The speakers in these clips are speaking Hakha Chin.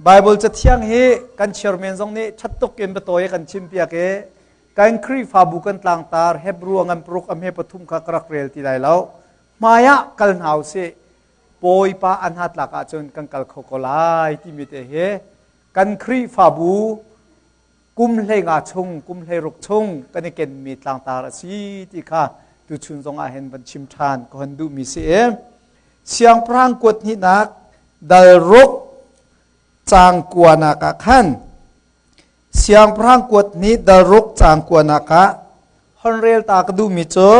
Bible cathiang hi kan chairman zong nih ṭhat tuk in biatawi kan chimpiak i kan Khrihfabu kan tlangtar Hebrew a ngan paruk a hme pathum kha ka rak rel ti lai lo. Hmai ah kal hna usih. Bawipa an hatlak ahcun kan kal kho ko lai timi te hi kan Khrihfabu kum 15 chung kum 16 chung kan i kenmi tlangtar a si ti kha tuchun zong ah hin van chim ṭhan ka hon duhmi si i Siangpahrang kuat hnihnak dal ruk caang kuanak ah khan Siangpahrang kuat hnih dal ruk caang kuanak ah hon rel ta ka duhmi cu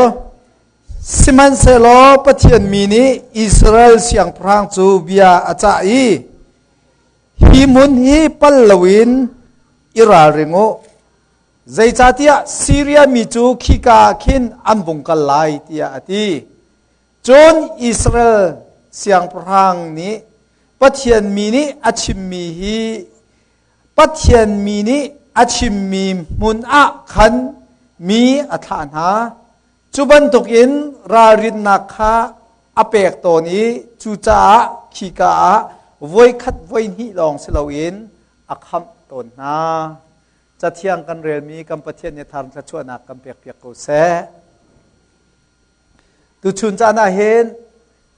Sihmanhsehlaw Pathian mi nih Israel siangpahrang cu bia a cah i hi hmun hi pal loin i ralring u zeicahtiah Siria mi cu khika ah khin an vung kal lai tiah a ti. Cun Israel siangpahrang nih Pathian mi nih a chimmi hi Pathian mi nih a chimmi hmun ah khan mi a thlah hna. Cu bantukin ralrinnak kha a pek tawn i cucaah khika ah voikhat voihnih lawng si loin a khamh tawn hna. Cathiang kan relmi kan Pathian nih thar thluachuahnak kan pekpiak ko seh. Tuchun caan ah hin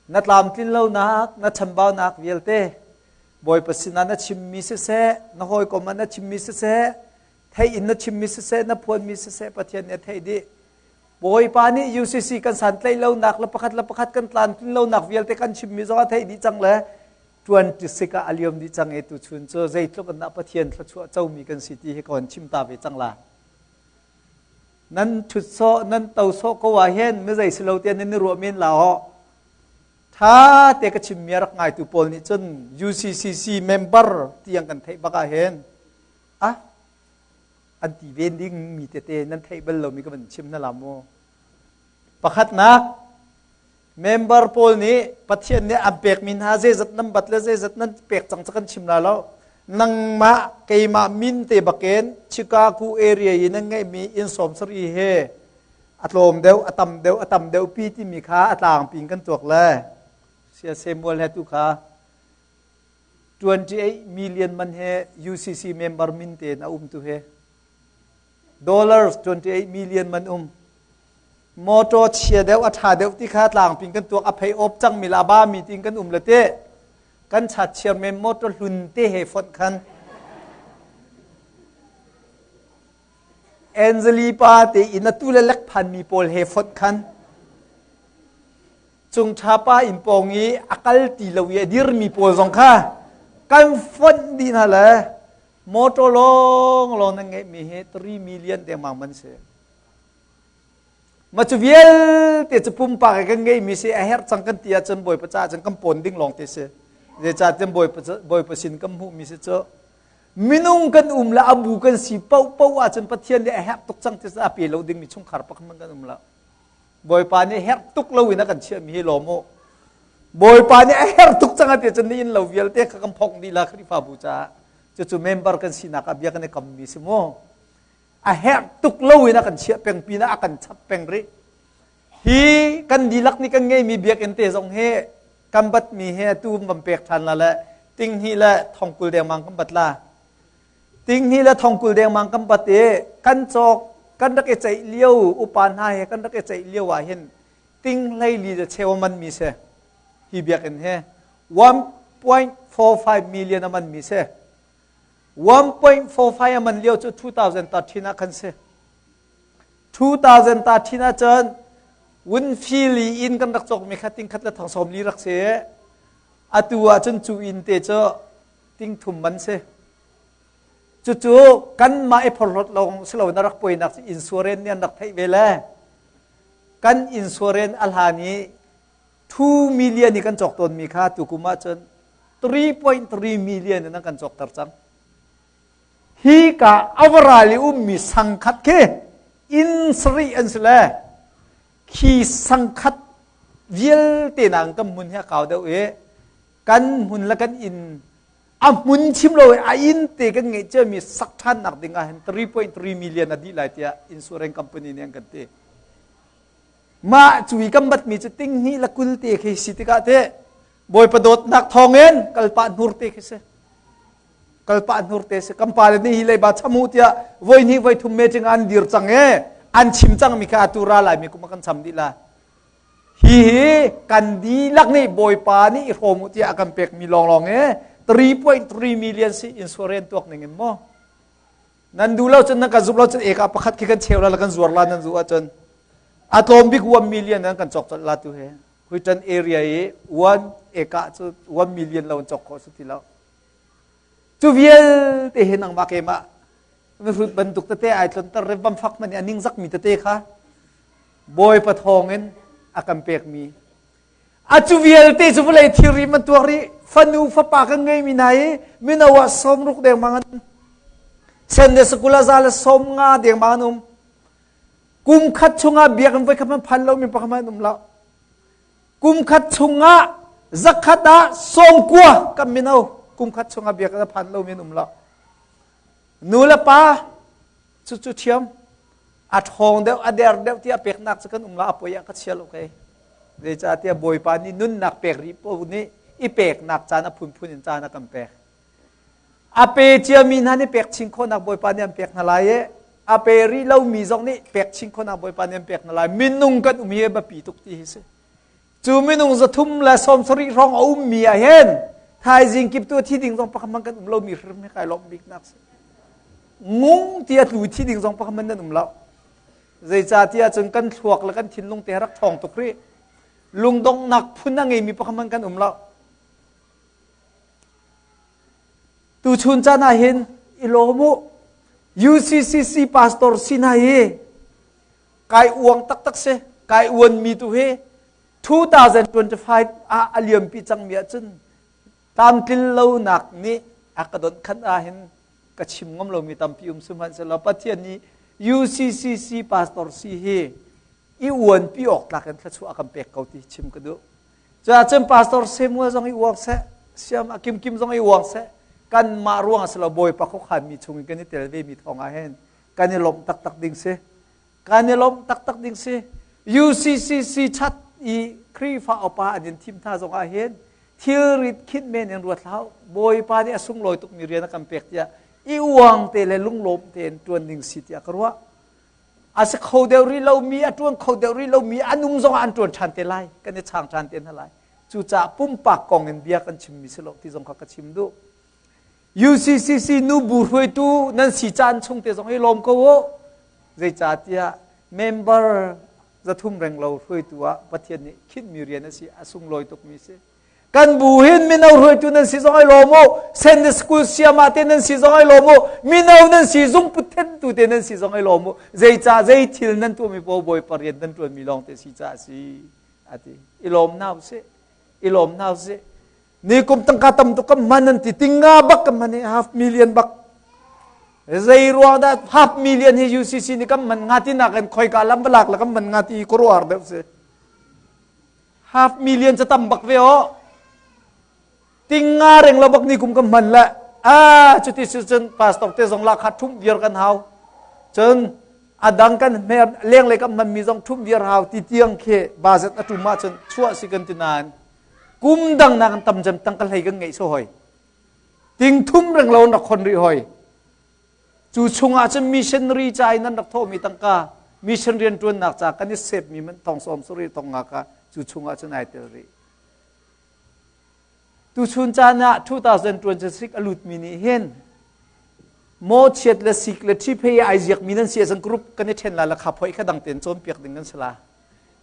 na tlamtlin lonak, na chambaunak vialte Bawipa sinah na chimmi siseh, na hawikom ah na chimmi siseh, theih in na chimmi siseh, na phuanmi siseh, Pathian nih a theih dih. Bawipa nih UCC kan santlaih lonak le pakhat le pakhat kan tlamtlin lonak vialte kan chimmi zong a theih dih cang le tuan sik ah a liam dih cang i tuchun cu zeitluk in dah Pathian thluachuah comi kan si ti hi ka hon chim ta ve cang la. Nan ṭhut sawh, nan to sawh ko ah hin mi zei si lo tiah nan i ruah men la hawh. Ṭha te ka chimmi a rak ngaitu pawl nih cun UCCC member tiang kan theih bak ah hin ah an ti ven ding mi tete nan theih bal lomi ka van chim hna la mu. Pakhatnak member pawl nih Pathian nih an pekmi hna zeizat nan bat le zeizat nan pek cang cu kan chim la lo. Nangmah keimah min te bakin Chicago area i nan ngeihmi inn sawm sarih he a tlawm deuh a tam deuh a tam deuh pi timi kha a tlangpi in kan tuak le sia Samuel he tu kha 28 million man he UCC member min tein a um tu he dollars 28 million man um motor chia deuh a tha deuh ti kha tlangping kan tuak a phei op cang mi la ba mi tin kan um le te kan chat chairman motor hlun te he fonh khan Angeli pa te in atu le lek phanmi pawl he fonh khan cungṭha pa inn pawng i a kal ti lo i a dirmi pawl zong kha kan fonh dih hna le motor lawng lawng nan ngeihmi hi 3 million dengmang man si. Ma cu vialte cu pumpak i kan ngeihmi si a herh cang kan ti ahcun Bawipa caah cun kan pawn ding lawng te si. Zeicahtiah Bawipa Bawipa sin kan hmuhmi si cu minung kan um le abu kan si paohpaoh ahcun Pathian nih a herh tuk cang ti a pe lo dingmi chungkhar pakhat hmanh kan um lo. Bawipa nih herh tuk lo in a kan chiahmi hi lawm u. Bawipa nih a herh tuk cang a ti cun ni inn lo vialte kha kan phok dih la Khrihfabu caah. Cucu member kan sinak ah bia kan i kammi si mu. A herh tuk lo in a kan chiah peng pinah a kan chap peng rih. Hi kan dihlak nih kan ngeimi biakinn te zong hi kan batmi he atu van pek ṭhan la le tinghnih le thongkul dengmang kan bat la. Tinghnih le thongkul dengmang kan bat i kan cawk kan rak i ceih lio upa hna he kan rak i ceih lio ah hin ting hlei li le cheu a man mi si hi biakinn hi 1.45 million a man mi si 1.45 a man lio cu 2013 ah khan si 2013 ah cun Winfield i inn kan rak cawkmi kha ting khat le thong sawm li rak si. Atu ah cun cu inn te cu ting thum man si. Cucu kanmah i phorhlawt lawng si loin a rak poinak cu insurance nih an rak theih ve le kan insurance a hlan i 2 million i kan cawk tawnmi kha tukum ah cun 3.3 million in an kan cawkter cang. Hi ka avaral i ummi sangkhat khi inn sarih an si le khi sangkhat vialte nang kan hmun hi a kau deuh i kan hmun le kan inn a hmun chim lo i a inn te kan ngeih ciami sak ṭhan nak ding ah hin 3.3 million a dih lai tiah insurance company nih an kan ti. Mah cu i kan batmi cu ting hnih le kul te khi si tikah te Bawipa dawtnak thawngin kalpah hnur te khi si. Kalpah hnur te si. Kan pale nih hi leiba cham u tiah voi hnih voi thum meeting an dir cang e. An chim cang mi kha atu ra lai mi kum kan cham dih la. Hi hi kan dihlak nih Bawipa nih i hrawm u tiah a kan pek mi lawnglawng e 3.3 million si insurance tuak ning in maw. Nan duh lo cun nan kan zumh lo cun eka pakhat khi kan cheu la la kan zuar la nan zuh ahcun a tlawm bik 1 million nan kan cawk colh la tu he. Huitan area i 1 eka cu 1 million lo an cawk khawh si ti lo. Cu vialte hi nangmah keimah mihrut bantuk tete ai tlonter re vam fak man i a ningzak mi tete kha Bawipa thawngin a kan pekmi a cu vialte cu vawlei thilri man tuak rih fanu fapa kan ngeimi hna i mino ah sawmruk dengmang an sen le sakula za le 50 dengmang an um kum khat chungah biakinn voi khat man phan lomi pakhat man um lo kum khat chungah zakhat ah 90 kan mino kum khat chungah biakinn a phan lomi an um lo nu le pa cu cu thiam a ṭhawng deuh a der deuh tiah peknak cu kan um la a poi ah ka chia lo kei zeicahtiah Bawipa nih nunnak pek rih paoh nih i peknak caan a phunphun in caan a kan pek a pe ciami hna nih pek chin khawhnak Bawipa nih an pek hna lai i a pe rih lomi zong nih pek chin khawhnak Bawipa nih an pek hna lai minung kan um hi a biapi tuk ti hi si Cu minung 370 hrawng a ummi ah hin thaizing kip tu thi ding zong pakhat man kan um lomi hrim hi kai lawmh bik nak si. Ngung ti a tlu thi ding zong pakhat man nan um lo. Zeicahtiah cun kan thluak le kan thinlung te rak ṭhawng tuk rih. Lungdonghnak phun a ngeimi pakhat man kan um lo. Tuchun caan ah hin i lawm u. UCCC pastor si hna hi kai uang taktak si kai uanmi tu hi 2025 ah a liampi cangmi ahcun tlamtlin lonak nih a ka donh khan ahhin ka chim ngam lomi tampi um sihmanhsehlaw Pathian nih UCCC pastor si hi i uanpi awk tlak in thluachuah a kan pek ko ti chim ka duh. Cuahcun pastor Samuel zong i uang seh, siam a Kim Kim zong i uang seh, kanmah ruang a si lo Bawipa khuakhanmi chung in kan i tel vemi thawng ah hin kan i lawmh taktak ding si kan i lawmh taktak ding si UCCC chat i Khrihfa upa an in thim hna zong ah hin thilrit khinh men in ruat hlah Bawipa nih a sunglawi tukmi rian a kan pek tiah i uang te le lunglawm tein ṭuan ding si tiah ka ruah a si kho deuh rih lomi a ṭuan kho deuh rih lomi an um zong ah an ṭuan ṭhan te lai kan i chang ṭhan te hna lai cucaah pumpak kong in bia kan chimmi si lo ti zong kha ka chim duh UCCC nubu hruaitu nan si caan chung te zong i lawm ko u. Zeicahtiah member 300 reng lo hruaitu ah Pathian nih khinhmi rian a si, a sunglawi tukmi si. Kan bu hin mino hruaitu nan si zong ai lawm u. Sunday school siama te nan si zong ai lawm u. Mino nan si zungput thentu te nan si zong ai lawm u. Zeicah zei thil nan tuahmi paoh Bawipa rian nan ṭuanmi lawng te si caah si a ti. I lawm hna usih. I lawm hna usih. Ni kum tangka tam tuk kan hman an ti tinga bak kan hman i half million bak. Zei ruang dah half million hi UCC nih kan man nga ti nak in khoika lam balak la kan man nga ti khuaruahar deuh si. Half million ca tam bak ve o. Tinga reng lo bak ni kum kan hman le ah cuti si cun pastor te zong la kha thum viar kan hau. Cun adang kan hmer leng le kan hman mi zong thum viar hau ti tiang khi budget a tum ah cun chuah si kan ti nain kum dang nak tam jam tang ka hlei kan ngeih so hoi ting thum reng lo rak khon rih hoi cu chungah cun missionary ca in an rak thawhmi tangka mission rian ṭuannak ca kan i sep mi man thong sawm suri thong nga ka cu chungah cun ai tel rih tu chun caan ah 2026 a lut mi nih hin mo chiat le sik le ṭhi phei ai ziak mi nan si ahcun group kan i ṭhen la la kha phoi kha dang ten cawn piak ding kan si la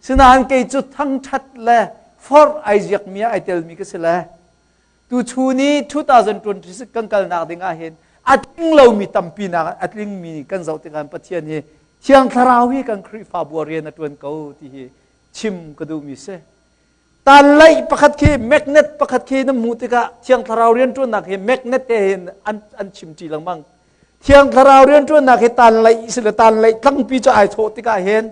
Sinain kei cu thangṭhat le forh ai ziakmi ah ai telmi ka si le tuchun i 2026 kan kalnak ding ah hin a tling lomi tampi nak a tlingmi kan zoh tikah Pathian hi Thiang Thlarau hi kan Khrihfabu ah rian a ṭuan ko ti hi chim ka duhmi si. Tanlaih pakhat khi magnet pakhat khi na hmuh tikah Thiang Thlarau rianṭuannak hi magnet te hin an, an chim ṭi lengmang. Thiang Thlarau rianṭuannak hi tanlaih si le tanlaih tlangpi cu ai thawh tikah hin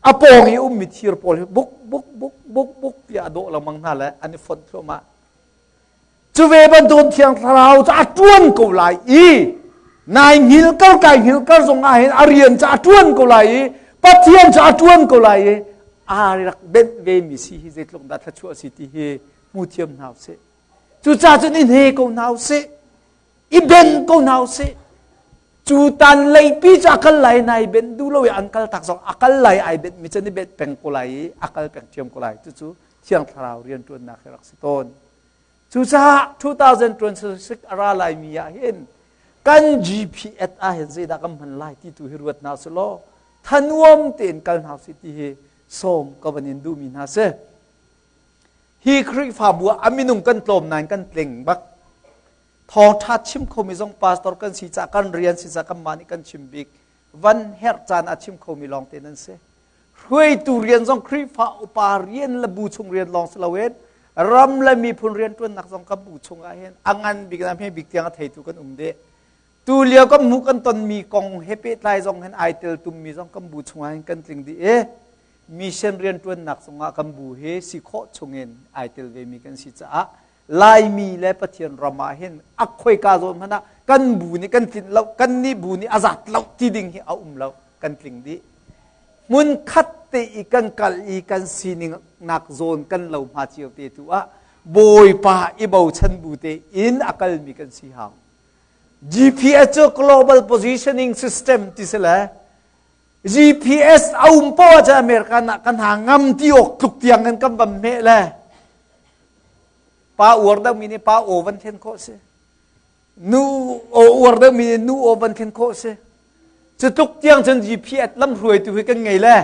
a pawng i ummi thir pawl hi buk buk buk buk buk tiah a dawh lengmang hna le an i fonh thluahmah. Cu ve bantukin Thiang Thlarau cu a ṭuan ko lai i nai hngil kar kai hngil kar zong ah hin a rian cu a ṭuan ko lai i Pathian cu a ṭuan ko lai i aa rak benh ve mi si hi zeitluk dah thluachuah si ti hi hmu thiam hna usih. Cucaah cun i hne ko hna usih. I ben ko hna usih. Cu tan leipi cu a kal lai nai ben duh lo i an kal tak zong a kal lai ai ben mi cu ni bet peng ko lai i a kal peng ṭhiam ko lai. Cucu Thiang Thlarau rianṭuannak hi rak si tawn. Cucaah 2026 a ra laimi ah hin kan GPS ah hin zeidah kan hman lai ti tu hi ruat hna sih law thanuam tein kal hna usih ti hi sawm ka van in duhmi hna si. Hi Khrihfabu ah a minung kan tlawm nain kan tling bak. Thawngṭha chim khomi zong pastor kan si caah kan rian si caah kanmah nih kan chim bik. Van herh caan ah chim khomi lawng te nan si. Hruaitu rian zong Khrihfa upa rian le bu chung rian lawng si loin ram le miphun rian ṭuannak zong kan bu chung ah hin a ngan bik le hme bik tiang a theitu kan um dih. Tu lio kan hmuh kan tonmi kong he pehtlai zong hin ai tel tummi zong kan bu chung ah hin kan tling dih i mission rian ṭuannak zongah kan bu hi si khawh chungin ai tel vemi kan si caah Laimi le Pathian ram ah hin a khoika zawn hmanh ah kan bu nih kan tlinh lo kan nih bu nih a zat lo ti ding hi a um lo kan tling dih hmun khat te i kan kal i kan sining nak zawn kan lo hma cio te tu ah Bawipa i bochan bu te in a kalmi kan si hau GPS cu global positioning system ti si le GPS a um po ah cun America na kan ha ngam ti awk tluk tiang in kan van hmeh le pa uar deuh mi nih pa aw van thlen khawh si nu aw uar deuh mi nih nu aw van thlen khawh si cu tluk tiang cun GPS lamhruaitu hi kan ngei le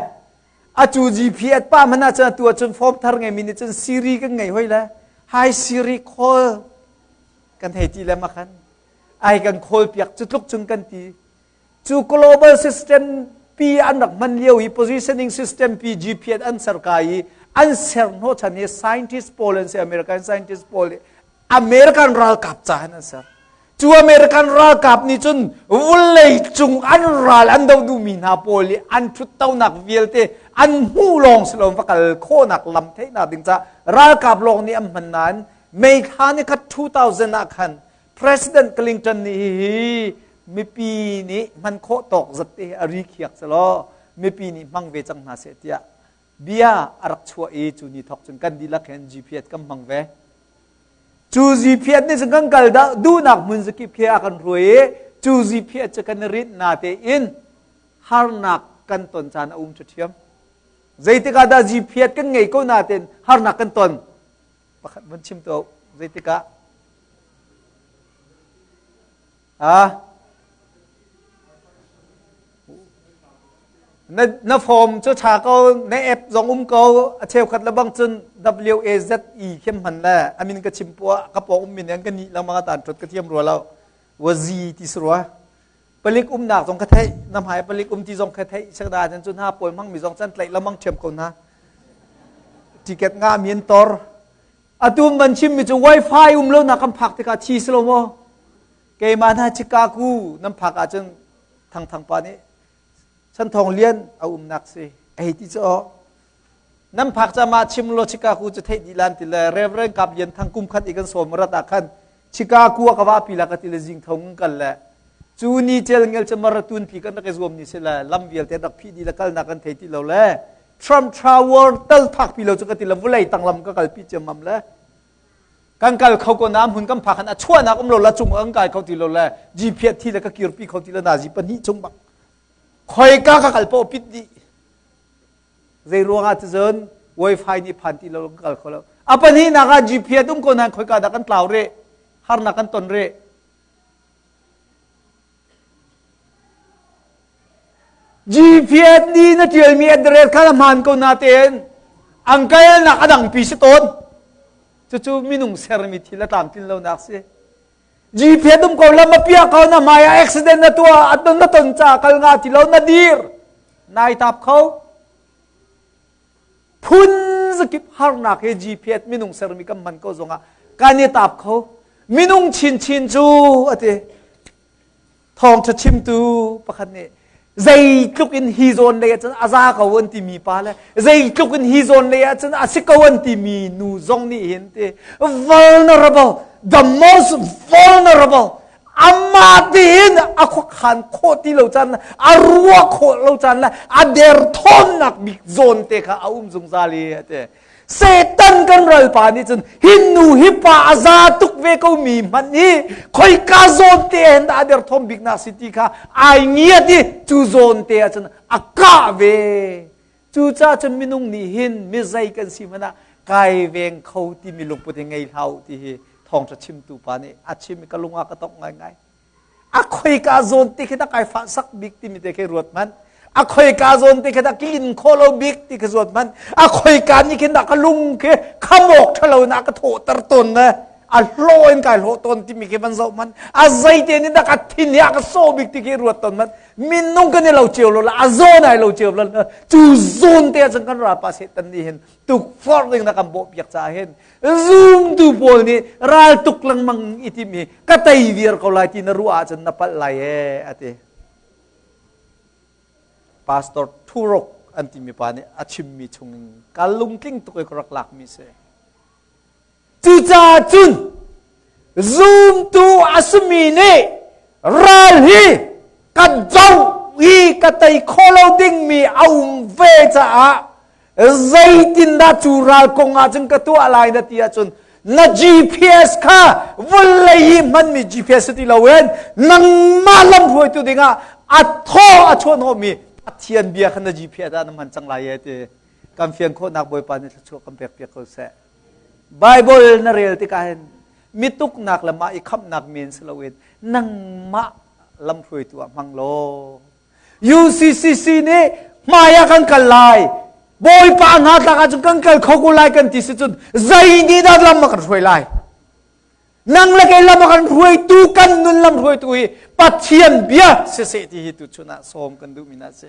a cu GPS pa hmanh ah cun atu ah cun form thar ngei mi nih cun Siri kan ngei hoi le hi Siri call kan hei ti le ma khan ai kan call piak cu tluk cun kan ti Cu global system pi an rak hman lio i positioning system pi GPS an ser ka i an ser hnawhchan hi scientist pawl an si American scientist pawl American ralkap ca hin an ser. Cu American ralkap nih cun vulei cung an ral an do duhmi hna pawl i an ṭhuttonak vialte an hmuh lawng si lo va kal khawhnak lam theihnak ding caah ralkap lawng nih an hman nain May thla ni khat 2000 ah khan President Clinton nih hihi mipi nih hman khawh tawk zat te a ri khiak selaw mipi nih hmang ve cang hna seh tiah bia a rak chuah i cu ni thawk cun kan dihlak hin GPS kan hmang ve. Cu GPS nih cun kan kal duhnak hmun zakip khi a kan hruai i cu GPS cu kan i rinh na tein harnak kan ton caan a um ṭhiam. Zeitik ah dah GPS kan ngei ko na tein harnak kan ton? Pakhat vun chim tuah zeitik ah? Ah? Na, na form cu ṭha ko, na app zong um ko, a cheukhat le bang cun W A Z E khem hman le amin ka chim puah ka pawng ummi nih an ka nih lengmang a tan ṭhut ka thiam rua lo. Wazi ti si rua. Palik umnak zong ka theih, na hmai palik um ti zong ka theih, sekda cun cu hna pawl hmangmi zong can tlaih lamang ṭhiam ko hna. Ticket nga mi an tor. Atu man chimmi cu wifi um lo nak kan phak tikah thi si lo maw? Keimah hna Chicago nan phak ahcun Thangthang pa nih Chanthawng Lian a umnak si ei ti cu nan phak ca mah chim lo Chicago cu theih dih lan ti le Reverend Kap Lian Thang kum khat i kan sawm rat ah khan Chicago ah ka va pi la ka ti le zing thong kal le cu ni cel ngel cu maratun pi kan rak i zuam ni si le lam vialte rak phih dih le kalnak kan thei ti lo le Trump Tower tal phak pi lo cu ka ti le vulei tanglam ka kal pi ciammam le kan kal kho ko na hmun kan phak han a chuahnak um lo la cung an kai kho ti lo le GPS thi le ka kir pi kho ti le nazi pahnih chung bak khoika ka kal po pit dih zei ruangah ti cun wifi nih phan ti lo ka kal kho lo a pahnih nak ah GPS um ko nan khoika dah kan tlau re harnak kan ton re GPS nih na ṭialmi address kha na hmaan ko natein an kalnak a dangpi si tawn. Cucu minung sermi thil a tlamtlin lonak si. GPS um ko lam a piah ko na hmai ah accident na tuah a ton na ton ca kal nga ti lo na dir nai tap kho. Phun zakip harnak he GPS minung sermi kan hman ko zongah kan i tap kho. Minung chinchin cu ati Thawngṭha chimtu pakhat nih zeitluk in hi zawn lei ah cun a za ko an timi pa le zeitluk in hi zawn lei ah cun a si ko an timi nu zong nih hin ti vulnerable, the most vulnerable, amah tiin a khuakhan khawh ti lo caan a ruah khawh lo caan le a derthawmnak bik zawn te kha a um zungzal i a ti. Satan kan ralpa nih cun hin nu hi pa a za tuk ve ko mi hmanh hi khoika zawn te hin dah a derthawm bik nak si ti kha ai ngiat i cu zawn te ah cun a kah ve. Cucaah cun minung nih hin mizei kan si hmanh ah kai veng kho timi lungput hi ngei hlah u ti hi thawngṭha chimtu pa nih a chim i ka lung ah ka tongh ngaingai. A khoika zawn te khi dah kai fah sak bik timi te khi ruat hmanh. A khoika zawn te khi dah ka in khawh lo bik ti khi ruat hmanh. A khoika nih khin dah ka lung khi khamawk ṭhalo in a ka thawhter tawn ne. A hlawh in kai hlawh tawn timi khi van zoh hmanh. A zeite nih dah ka thin hi a ka sawh bik ti khi ruat tawn hmanh. Minung kan i lo cio lo la, a zawn ai lo cio lo la. Cu zawn te ah cun kan ralpa Satan nih hin tukforh ding na kan bawh piak caah hin zumtu pawl nih ral tuk lengmang i tim i ka tei viar ko lai ti na ruah ahcun na palh lai ee a ti. Pastor Thurok an timi pa nih a chimmi chungin ka lungtling tuk i ka rak lakmi si. Cucaah cun zumtu a simi nih ral hi ka doh i ka tei khawh lo dingmi a um ve caah zeitindah cu ral kong ah cun ka tuah lai na ti ahcun na GPS kha vawlei i hmanmi GPS ti loin nangmah lamhruaitu dingah a thaw a chuahhnawhmi Pathian bia kha na GPS ah na hman cang lai e ti kan fian khawhnak Bawipa nih thluachuah kan pek piak ko seh. Bible na rel tikah hin mituknak le mah i khamhnak men si loin nangmah lamhruaitu ah hmang law UCCC nih hmai ah kan kal lai Bawipa hna tlak ahcun kan kal kho ko lai kan ti si cun zei nih dah lam a kan hruai lai nang le kei lam a kan hruaitu kan nun lam hruaitu hi Pathian bia siseh ti hi tuchun ah sawm kan duhmi na si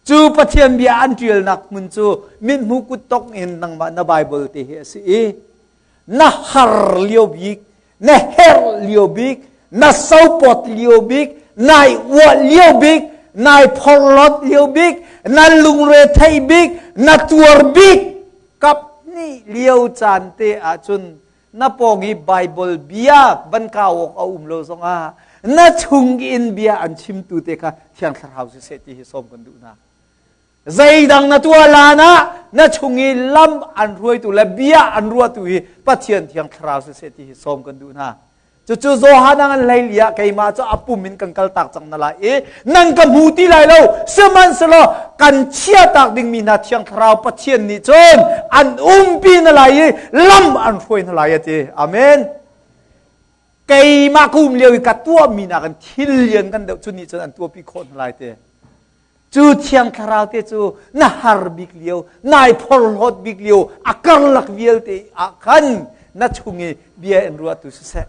Cu Pathian bia an ṭialnak hmun cu mithmuh kuttok in nangmah na Baibal te hi a si i na har lio bik, na herh lio bik, na sopawt lio bik, nai uah lio bik, nai phorhlawt lio bik, na lungre theih bik, na tuar bik kap hnih lio caan te ahcun na pawng i Baibal bia van kau awk a um lo zongah na chung in bia an chimtu te kha Thiang Thlarau siseh ti hi sawm kan duh hna. Zeidang na tuah lan ah na chung i lam an hruaitu le bia an ruahtu hi Pathian Thiang Thlarau siseh ti hi sawm kan duh hna. Cucu Johan an hlei li ah keimah cu a pum in kan kaltak cang na lai i nan ka hmu ti lai lo sihmanhsehlaw kan chiahtak dingmi hna Thiang Thlarau Pathian nih cun an umpi na lai i lam an hruai hna lai a ti. Amen. Keimah ka um lio i ka tuahmi nakin thil lian kan deuh cu nih cun an tuahpi khawh hna lai ti. Cu Thiang Thlarau te cu na har bik lio, nai phorhlawt bik lio, a karlak vialte ah khan na chung i bia in ruahtu siseh.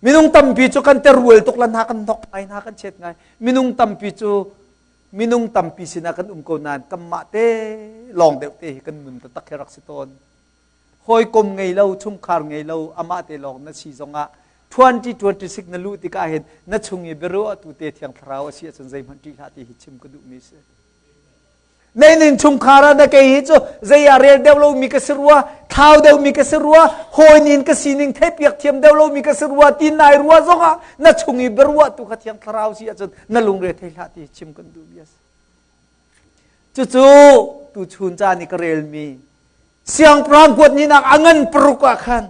Minung tampi cu kan terual tuk la hna kan hnok ngai hna kan chet ngai. Minung tampi cu minung tampi sinah kan um ko nain kanmah te lawng deuh te hi kan nun taktak hi rak si tawn. Hawikom ngei lo, chungkhar ngei lo, amah te lawng na si zongah 2026 na luh tikah hin na chung i biaruahtu te Thiang Thlarau a si ahcun zeihmanh ṭih hlah ti hi chim ka duhmi si. Na inn chungkhar ah na kei hi cu zei ah rel deuh lomi ka si rua, thlau deuhmi ka si rua, hawi nin ka sining theihpiak thiam deuh lomi ka si rua ti nai rua zongah na chung i biaruahtu kha Thiang Thlarau si ahcun na lungre thei hlah ti hi chim kan duhmi a si. Cucu tuchun caan i ka relmi siangpahrang kuatninak a ngan paruk ah khan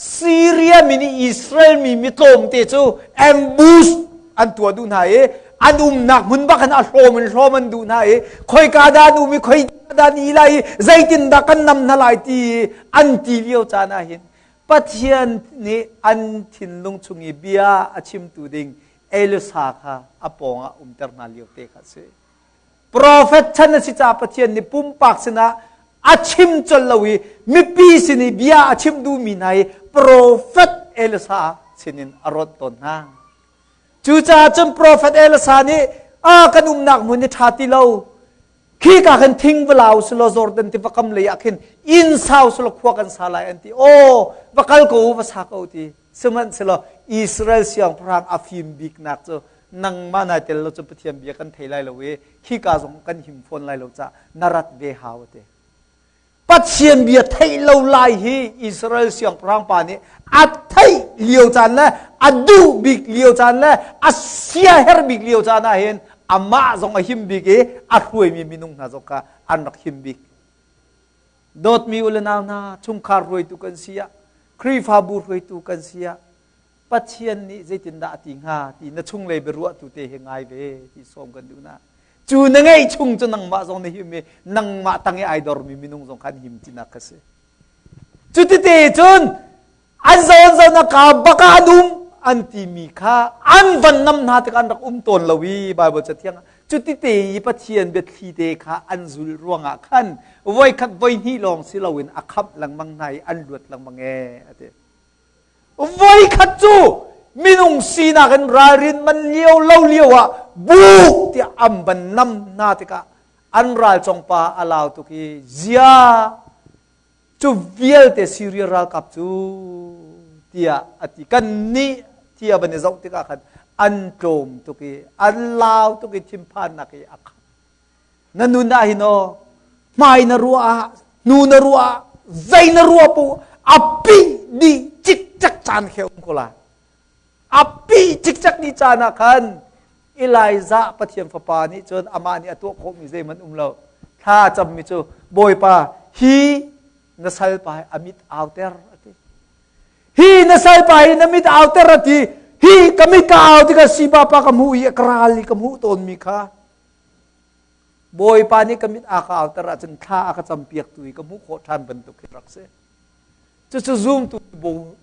Syria mi nih Israel mi mi tlawmte cu ambush an tuah duh hna i an umnak hmun bak in a hlawm in hlawm an duh hna i khoika dah an um i khoi dah an i lai i zeitindah kan nam hna lai ti an ti lio caan ah hin Pathian nih an thinlung chung i bia a chimtu ding Elisa kha a pawng ah umter hna lio te kha a si. Profet chan a si caah Pathian nih pumpak sinah a chim colh lo i mipi sin i bia a chim duhmi hna hi profet Elisa sinin a rawt tawn hna. Cucaah cun profet Elisa nih a kan umnak hmun hi ṭha ti lo. Khi ka khan thing va lau selaw Jordan tiva kam lei ah khin inn sau selaw khua kan sa lai an ti. Aw, va kal ko u, va sa ko ti. Sihmanhsehlaw Israel siangpahrang a fim biknak cu nangmah nai tel lo cu Pathian bia kan thei lai lo i khika zong kan him fawn lai lo caah na rat ve hau a ti. Pathian bia theih lo lai hi Israel siangpahrang pa nih a theih lio caan le a duh bik lio caan le a siaherh bik lio caan ah hin amah zong a him bik i a hruaimi minung hna zong kha an rak him bik. Dawtmi u le nau hna, chungkhar hruaitu kan si ah, Khrihfabu hruaitu kan si ah, Pathian nih zeitindah a ti hnga ti na chunglei biaruahtu te hi ngai ve ti sawm kan duh na. Cu na ngeih chung cu nangmah zong na him i nangmah tang i ai dormi minung zong khan him tinak kha si. Cutite cun an zawn zawn a ka bak ah an um an timi kha an van nam hna tikah an rak um tawn lo i Bible cathiang ah cutite i Pathian biathli te kha an zul ruangah khan voikhat voihnih lawng si loin a khamh lengmang hna i an luat lengmang ee a ti. Voikhat cu minung sinak in ralrin man lio lo lio ah buk tiah an van nam hna tikah an ral congpa a lau tuk i zia Cu vialte Syria ralkap cu tiah a ti. Kannih ti a van i zoh tikah khan an tlawm tuk i an lau tuk i thinphannak i a khat. Na nun ah hin aw hmai na ruah ah hnu na ruah ah zei na ruah pu a pi dih cikcek caan khe um ko lai. A pi cikcek ni caan ah khan Elijah Pathian fapa nih cun amah nih a tuah khawhmi zeihmanh um lo. Thla a cammi cu Bawipa hi na salpa hi a mit auter a ti. Hi na salpa hi na mit auter a ti. Hi ka mit ka au tikah sipa pa ka hmuh i ka ral i ka hmuh tawnmi kha Bawipa nih ka mit a ka auter ahcun thla a ka campiaktu i ka hmuh khawh ṭhan bantuk hi rak si. Cucu zumtu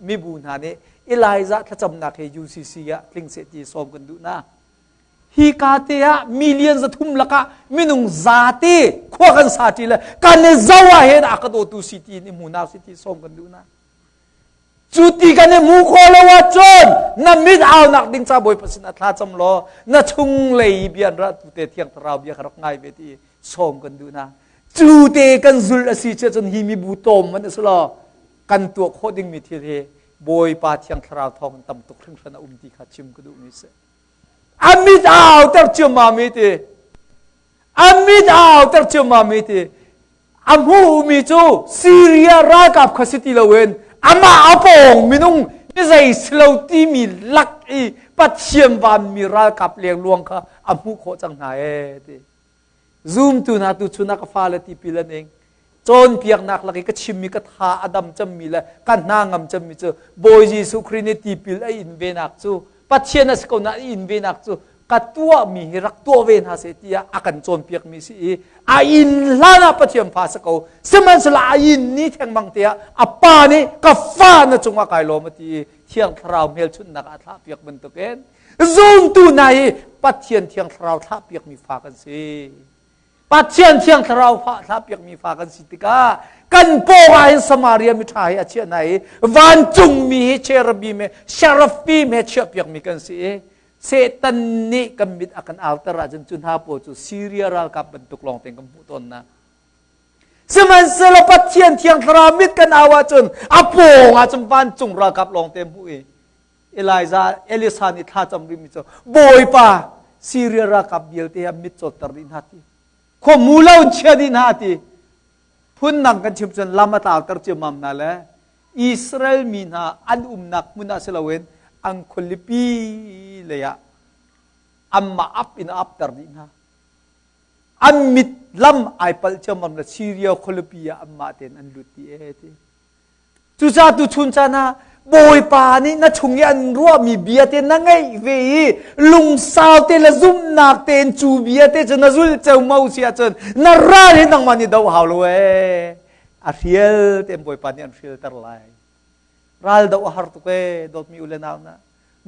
mibu hna nih Elijah thlacamnak hi UCC ah tling seh ti sawm kan duh hna. Hi ka te ah million 300 lakah minung zate khua kan sa ṭi le kan i zo ah hin a ka dawtu si ti in i hmu na si ti sawm kan duh hna. Cu ti kan i hmu khawh lo ahcun na mit aunak ding ca Bawipa sin ah thla cam law na chunglei bia an ra tu te Thiang Thlarau bia kha rak ngai ve ti sawm kan duh hna. Cu te kan zulh a si cun hi mibu tawm man a si law kan tuah khawh dingmi thil hi Bawipa Thiang Thlarau thawng in tam tuk hringhran a um ti kha chim ka duhmi si. A mit a auter ciammam i ti. A mit a auter ciammam i ti. A hmuhmi cu Syria ralkap kha si ti loin amah a pawng minung mi zei si lo timi lak i Pathian vanmi ralkap lengluang kha a hmuh khawh cang hna ee ti. Zumtu hna tuchun ah ka fale tipil an ing. Cawnpiaknak lak i ka chimmi ka tha a dam cemmi le ka hna ngam cemmi cu Bawi Jesuh Khrih nih tipil a in venak cu Pathian a si ko na a in venak cu ka tuahmi hi rak tuah ve hna seh tiah a kan cawnpiakmi si i a inn hlan ah Pathian fa si ko sihmanhsehlaw a inn ni thengmang te ah a pa nih ka fa na cungah kai lawm a ti i Thiang Thlarau hmelchunhnak ah a thlahpiak bantukin Zumtu hna hi Pathian Thiang Thlarau thlahpiakmi fa kan si. Pathian Thiang Thlarau fa thlahpiakmi fa kan si tikah kan pawng ah hin Samaria mi ṭha hi a chiah hna i vancungmi hi cherubim he seraphim he chiahpiakmi kan si i Satan nih kan mit a kan auter ahcun cu hna pawl cu Syria ralkap bantuk lawng tein kan hmuh tawn hna. Sihmanhsehlaw Pathian Thiang Thlarau mit kan au ahcun a pawng ahcun vancung ralkap lawng te hmuh i Elijah Elisa nih thla cam rihmi cu Bawipa Syria ralkap vialte an mit cawtter dih hna ti khua mu lo in chia dih hna ti phundang kan chim cun lam a tlauter ciammam hna le Israel mi hna an umnak hmun ah si loin an khualipi lei ah anmah ap in a apter dih hna an mit lam ai palh ciammam le Syria khualipi ah anmah tein an lut ti e ti Cucaah tuchun caan ah Bawipa nih na chung i an ruahmi bia te na ngeih ve i lungsau te le zumhnak tein cu bia te cu na zulh ceumau si ahcun na ral hi nangmah nih doh hau lo ee. A hrial tein Bawipa nih an hrialter lai. Ral doh a har tuk ee dawtmi u le nau na.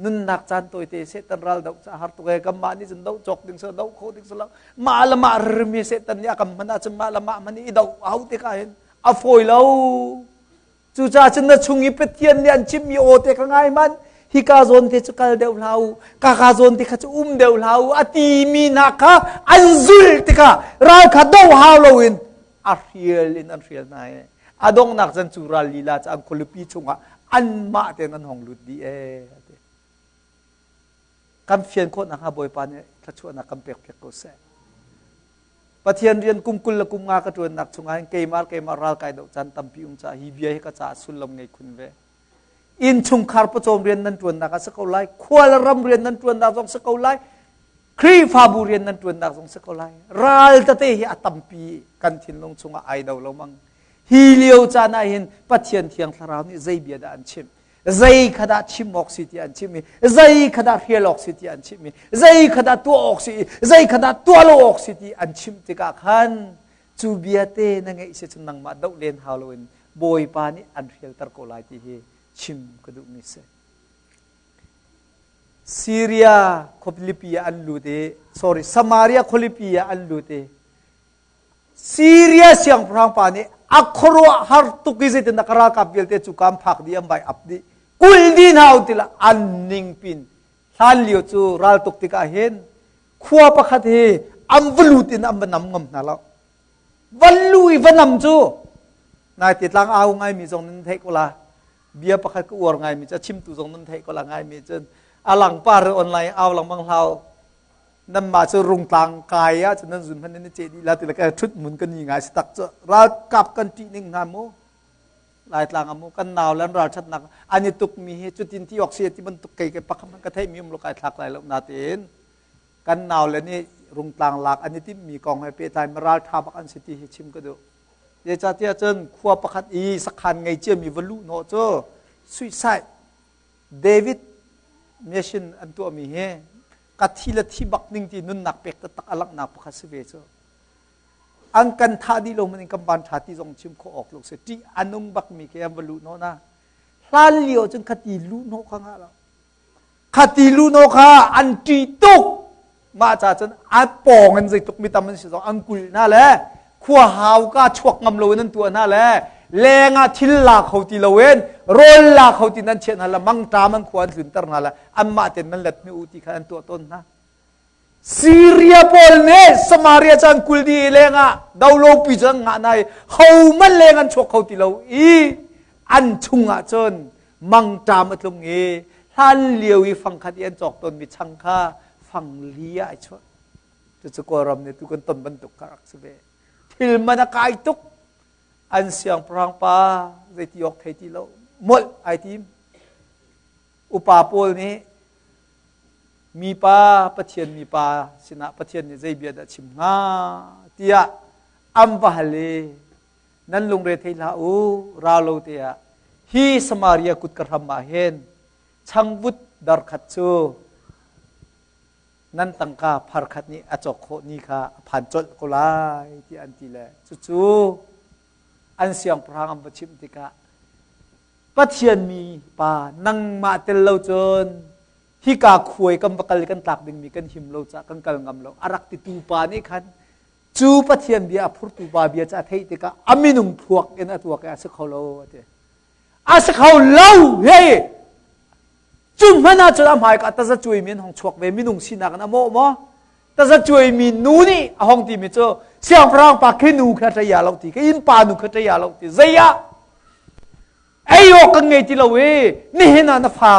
Nunnak caan tawite Satan ral doh ca har tuk ee kanmah nih cun doh cawk ding si lo doh kho ding si lo mah le mah rimi Satan nih a kan hman ahcun mah le mah hman i doh hau tikah hin a fawi lo. Cucaah cun na chung i Pathian nih an chimmi aw te kha ngai hmanh. Hika zawn te cu kal deuh hlah u, kaka zawn te kha cu um deuh hlah u, a timi hna kha an zulh tikah ral kha doh hau loin a hrial in an hrial hna i a donghnak cun cu ral lila cu an khualipi chungah anmah tein an hong lut dih ee. Kan fian khawh nakhnga Bawipa nih thluachuahnak kan pek piak ko seh. Pathian rian kum 20 le kum 5 ka ṭuannak chungah hin keimah keimah ral kai doh caan tampi um caah hi bia hi ka caah sullam ngei khun ve. Innchungkhar pawcawm rian nan ṭuannak ah si ko lai, khua le ram rian nan ṭuannak zong si ko lai, Khrihfabu rian nan ṭuannak zong si ko lai. Ral tete hi a tampi kan thinlung chungah ai do lo mang. Hi lio caan ah hin Pathian Thiang Thlarau nih zei bia dah an chimh? Zei kha dah chim awk si ti an chimh i zei kha dah hrial awk si ti an chimh i zei kha dah tuah awk si i zei kha dah tuah lo awk si ti an chimh tikah khan cu bia te na ngeih si cun nangmah doh len hau loin Bawipa nih an hrialter ko lai ti hi chim ka duhmi si. Syria khualipi ah an lut i sorry Samaria khualipi ah an lut i Syria siangpahrang pa nih a khuaruah har tuk i zeitindah ka ralkap vialte cu kam phak dih an vai ap dih kul dih hna u tila an ning pin hlan lio cu raltuk tikah hin khua pakhat hi an va lut in an va nam ngam hna lo van lu i va nam cu nai te tlang au ngaimi zong nan theih ko la bia pakhat ka uar ngaimi cu a chimtu zong nan theih ko la ngaimi cun a langpar online au lengmang hlau nanmah cu rungtlang kai ah cun nan zun hman nan i ceh dih la ti le ka ṭhut mun ka ni ngai si tak cu ralkap kan ṭih ning hna mu laitlang amu kan nau le an ralṭhatnak an i tuk mi hi cutin ti awk si ti bantuk kei ke pakhat ka theih mi um lo kai thlak lai lo natein kan nau le nih rungtlang lak an i timh mi kong he pehtlai mi ralṭha bak an si ti hi chim ka duh zeicahtiah cun khua pakhat i sakhan ngei cia mi va luh hnawh cu suicide David mission an tuahmi hi ka thi le thi bak ning ti nunnak pek taktak a langhnak pakhat si ve cu an kan thah dih lo man in kan van tha ti zong chim khawh awk lo si ṭih a nung bak mi ke an va luh hnawh na hlan lio cun khati luh hnawh kha ngah lo khati luh hnawh kha an ṭih tuk mah ca cun a pawng in zeitluk mi tam an si zong an kulh hna le khua hau ka chuak ngam lo in an tuah hna le leng ah thil la kho ti lo in rawl la kho ti nan chiah hna le mangṭam an khua an tlunter hna le anmah ten nan let hnu u ti kha an tuah tawn hna Syria pawl nih Samaria cu an kul dih i leng ah dolopi cu an ngah hna i hohmanh leng an chuak kho ti lo i an chung ah cun mangṭam a tlung i hlan lio i fangkhat i an cawk tawnmi chang kha fangli ah ai chuah. Cucu Kawlram nih tu kan ton bantuk kha rak si ve. Thil man a kai tuk. An siangpahrang pa zeiti awk thei ti lo. Molh ai tim. Upa pawl nih mipa Pathian mipa sinah Pathian nih zei bia dah chim hnga tiah an va hal i nan lungre thei hlah u ra lo te ah hi Samaria kut ka hram ah hin changvut dar khat cu nan tangka phar khat nih a cawk khawh ni kha a phan colh ko lai tiah an ti le cucu an siangpahrang an va chimh tikah Pathian mi pa nangmah tel lo cun hika khuai kan va kal i kan tlak dingmi kan him lo caah kan kal ngam lo a rak titu pa nih khan cu Pathian bia a phurtu pa bia cu a theih tikah a minung thluak in a tuak i a si kho lo a ti a si kho lo hei cu hmanh ah cun a hmai ka taza cuaimi an hong chuak ve minung sinak in a mawh maw taza cuaimi nu nih a hong timi cu siangpahrang pa khi nu kha ṭai lo ti ka inn pa nu kha ṭai lo ti zei ah ei awk kan ngei ti lo i nihin ah na fa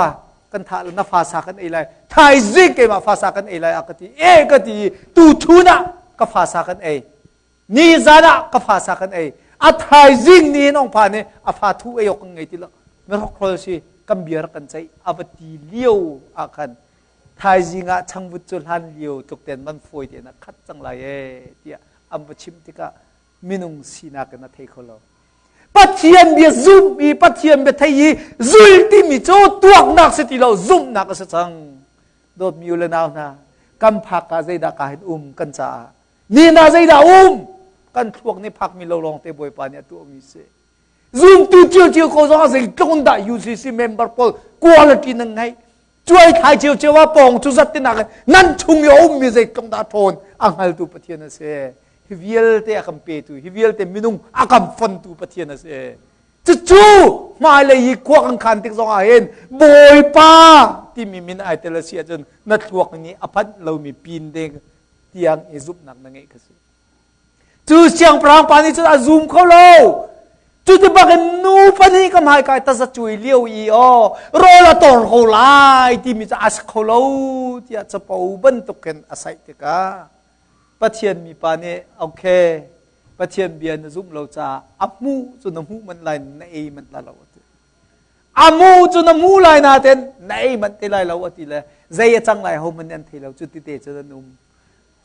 kan thah na fa sa kan ei lai thaizing keimah fa sa kan ei lai a ka ti e ka ti tu thun ah ka fa sa kan ei ni zan ah ka fa sa kan ei a thaizing ni hin ong pha nih a fa thu ei awk kan ngei ti lo mirokhrol si kan bia rak kan ceih a va ti lio ah khan thaizing ah changvut cu hlan lio tluk ten man fawi tein a khat cang lai e tiah an va chimh tikah minung sinak in a thei kho lo Pathian bia zumh i Pathian bia thei i zul timi cu tuaknak si ti lo zumhnak a si cang dawtmi u le nau hna kan phak ah zeidah ka hin um kan caah ni na zeidah um kan thluak nih phakmi lo lawng te Bawipa nih a tuahmi si zumtu cio ko zong ah zeitluk in dah UCC member pawl quality nan ngeih cuai thlai cio cio ah pawng cu zat tinak nan chung i a ummi zeitluk dah ṭhawn a hngaltu Pathian a si hi vialte a kan petu hi vialte minung a kan fontu Pathian a si cucu hmailei i khua kan khan tik zong ah hin Bawipa timi min ai tel a si ahcun na thluak nih a phanh lomi pin ding tiang i zumhnak na ngeih kha si Cu siangpahrang pa nih cun a zum kho lo. Cu ti bakin nu pahnih ka hmai kai taza cuai lio i aw rawl a tor ko lai timi cu a si kho lo tiah capo bantukin a saih tikah Pathian mipa nih okay Pathian bia na zumh lo caah a hmuh cu na hmuh manh lai na ei manh la lo a ti. A mu cu na mu lai nain na ei manh te lai lo a ti le zei a cang lai ho hmanh an thei lo cu ti te cu an um.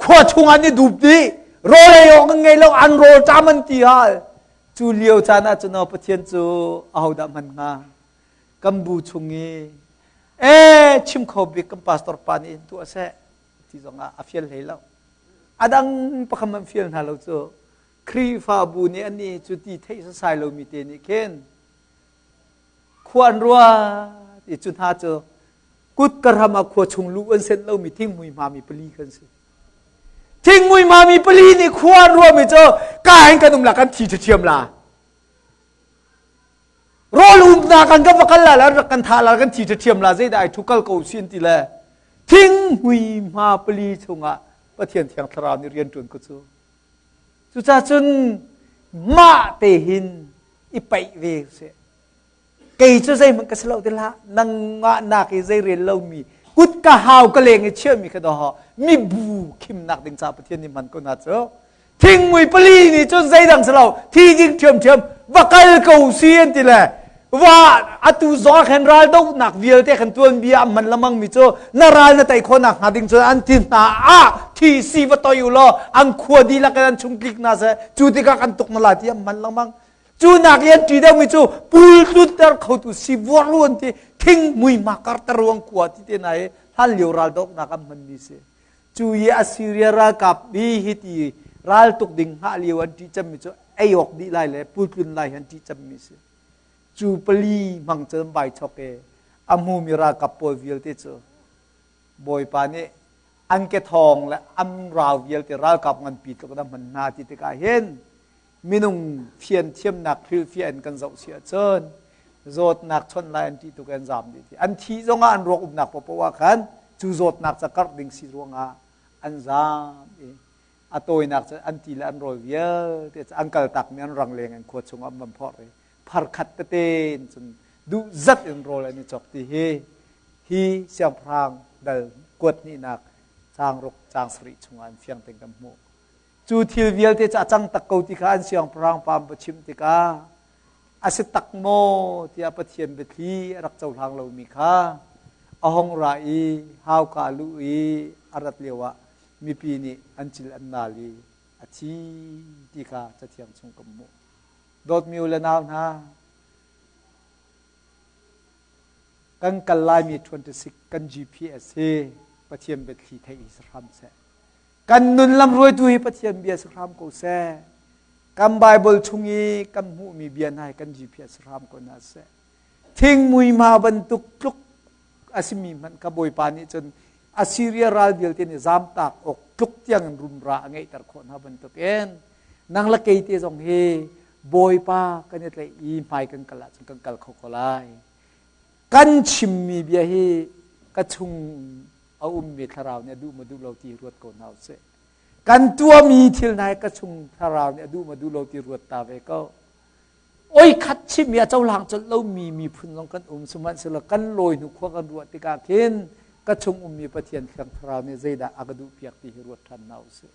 Khua chung an i dup dih. Rawl ei awk an ngei lo, an rawl ṭam an ti hal. Cu lio caan ah cun Pathian cu ahodah hman hnga? Kan bu chung i ee chim kho bik kan pastor pa nih in tuah seh ti zongah a fial hlei lo. A dang pakhat man fial hna lo cu Khrihfabu nih annih cu ti theih sasai lomi te nih khin khua an ruat i cu hna cu kut ka ram ah khua chung luh an senh lomi thingmui hmami pali kan si. Thingmui hmami pali nih khua an ruahmi cu ka hin kan um la kan thi ṭhiam la. Rawl umnak kan kan va kal la la rak kan thah la kan thi ṭhiam la zeidah ai thu kal ko sin ti le thingmui hma pali chungah Pathian Thiang Thlarau nih rian ṭuan ko cu. Cucaah cun mah te hin i paih ve seh. Kei cu zeihmanh ka si lo ti hlah. Nangmah nak i zei rel lomi kut ka hau ka leng i chiahmi kha doh mibu khimnak ding ca Pathian nih hman ko hna cu. Thingmui pali nih cun zeidang si lo thi ding ṭhiamṭhiam va kal ko si an ti le va atu zong ah khan ral dohnak vialte khan tuanbia an hman lamang mi cu na ral na tei khawh nak hnga ding cun an ti hna ah thi si va toi u law an khua dihlak in an chung tlik na seh cu tikah kan tuk na lai ti an hman lengmang. Cu nak i an ṭi deuhmi cu pul tlunter khotu sivuar lu an ti thing mui ma karter ruang khua ti te na i hlan lio ral dohnak an hmanmi si. Cu i Assyria ralkap hi hi ti ral tuk ding hngah lio an ṭih cemmi cu ei awk dih lai le pul tlun lai hi an ṭih cemmi si. Cu pali hmang cun vai chok i a hmumi ralkap pawl vialte cu Bawipa nih an ke thawng le an rau vialte ralkap nganpi tluk in a hman hna ti tikah hin minung fian thiamnak hrilhfiah in kan zoh si ahcun zawtnak chawnh lai an ṭih tuk an zaam dih ti an thih zongah an ruak umnak paohpaoh ah khan cu zawtnak ca karh ding si ruangah an zaam i a tawinak cu an ti le an rawl vialte cu an kaltakmi an rangleng in khua chungah an van phorh i pharkhat tete in cun duh zat in rawl an i cawk ti hi hi siangpahrang dal kuat hnihnak caang ruk caang sarih chungah an fiang tein kan hmuh. Cu thil vialte cu a cang tak ko ti kha an siangpahrang pa an va chimh tikah a si tak maw tiah Pathian biathli a rak cohlang lomi kha a hong ra i hauka luh i a rat lioah mipi nih an cil an nal i a thi ti kha Cathiang chung kan hmuh. Dawtmi u le nau hna, kan kal laimi 26 kan GPS hi Pathian biathli theih hi si hram seh. Kan nun lamhruaitu hi Pathian bia si hram ko seh. Kan Bible chung i kan hmuhmi bia hna hi kan GPS si hram ko hna seh. Thingmui ma bantuk tluk a simi hmanh kha Bawipa nih cun Assyria ral vialte nih zamtak awk tluk tiang in rumra a ngeihter khawh hna bantukin nang le kei te zong hi Bawipa kan i tlaih i hmai kan kal ahcun kan kal kho ko lai. Kan chimmi bia hi ka chung a ummi thlarau nih a duh maw duh lo ti ruat ko hna usih. Kan tuahmi thil hna hi ka chung thlarau nih a duh maw duh lo ti ruat ta ve ko. Oi khat chimmi a cohlang colh lomi miphun zong kan um sihmanhsehlaw kan lawi hnu khua kan ruah tikah khin ka chung ummi Pathian thiang thlarau nih zeidah a ka duh piak ti hi ruat ṭhan hna usih.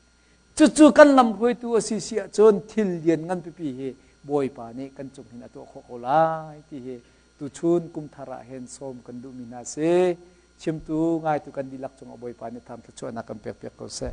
Cucu kan lamhruaitu a si si ahcun thil lian ngan pipi hi Bawipa nih kan cung hin a tuah khawh ko lai ti hi tuchun kum thar ah hin sawm kan duhmi hna si. Chimtu ngaitu kan dihlak cungah Bawipa nih tham thluachuahnak kan pek piak ko seh.